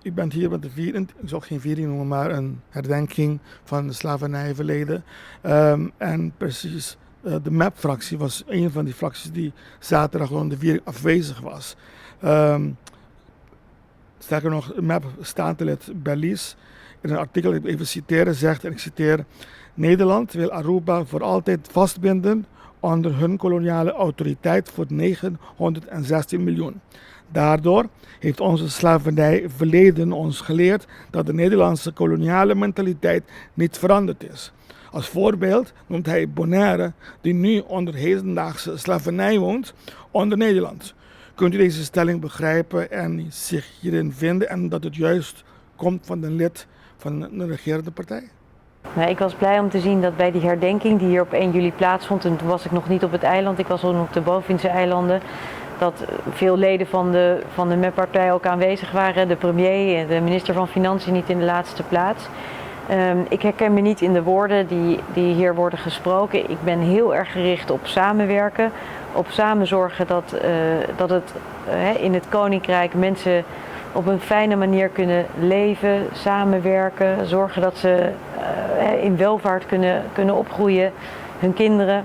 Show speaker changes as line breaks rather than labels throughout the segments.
U bent hier met de viering, ik zal geen viering noemen, maar een herdenking van de slavernijverleden. En precies de MEP-fractie was een van die fracties die zaterdag rond de viering afwezig was. Sterker nog, MEP-statenlid Berlies, in een artikel, ik even citeren, zegt, en ik citeer: "Nederland wil Aruba voor altijd vastbinden onder hun koloniale autoriteit voor 916 miljoen. Daardoor heeft onze slavernijverleden ons geleerd dat de Nederlandse koloniale mentaliteit niet veranderd is." Als voorbeeld noemt hij Bonaire, die nu onder hedendaagse slavernij woont, onder Nederland. Kunt u deze stelling begrijpen en zich hierin vinden en dat het juist komt van een lid van een regerende partij?
Nou, ik was blij om te zien dat bij die herdenking die hier op 1 juli plaatsvond, en toen was ik nog niet op het eiland, ik was al op de Bovense eilanden, dat veel leden van de MEP-partij ook aanwezig waren, de premier en de minister van Financiën niet in de laatste plaats. Ik herken me niet in de woorden die hier worden gesproken. Ik ben heel erg gericht op samenwerken, op samen zorgen dat het in het Koninkrijk mensen op een fijne manier kunnen leven, samenwerken, zorgen dat ze in welvaart kunnen opgroeien, hun kinderen.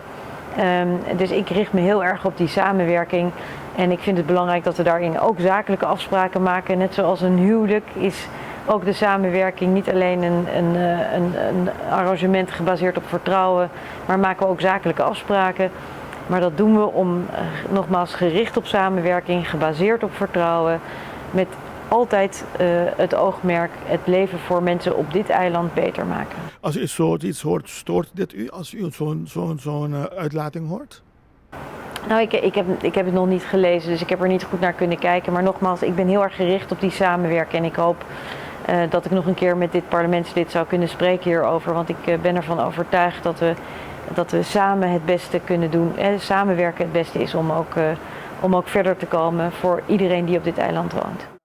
Dus ik richt me heel erg op die samenwerking. En ik vind het belangrijk dat we daarin ook zakelijke afspraken maken. Net zoals een huwelijk is ook de samenwerking niet alleen een arrangement gebaseerd op vertrouwen, maar maken we ook zakelijke afspraken. Maar dat doen we om, nogmaals, gericht op samenwerking, gebaseerd op vertrouwen, met altijd het oogmerk het leven voor mensen op dit eiland beter maken.
Als u zoiets hoort, stoort dit u als u zo'n uitlating hoort?
Nou, ik heb het nog niet gelezen, dus ik heb er niet goed naar kunnen kijken. Maar nogmaals, ik ben heel erg gericht op die samenwerking. En ik hoop dat ik nog een keer met dit parlementslid zou kunnen spreken hierover. Want ik ben ervan overtuigd dat we samen het beste kunnen doen. Samenwerken het beste is om ook verder te komen voor iedereen die op dit eiland woont.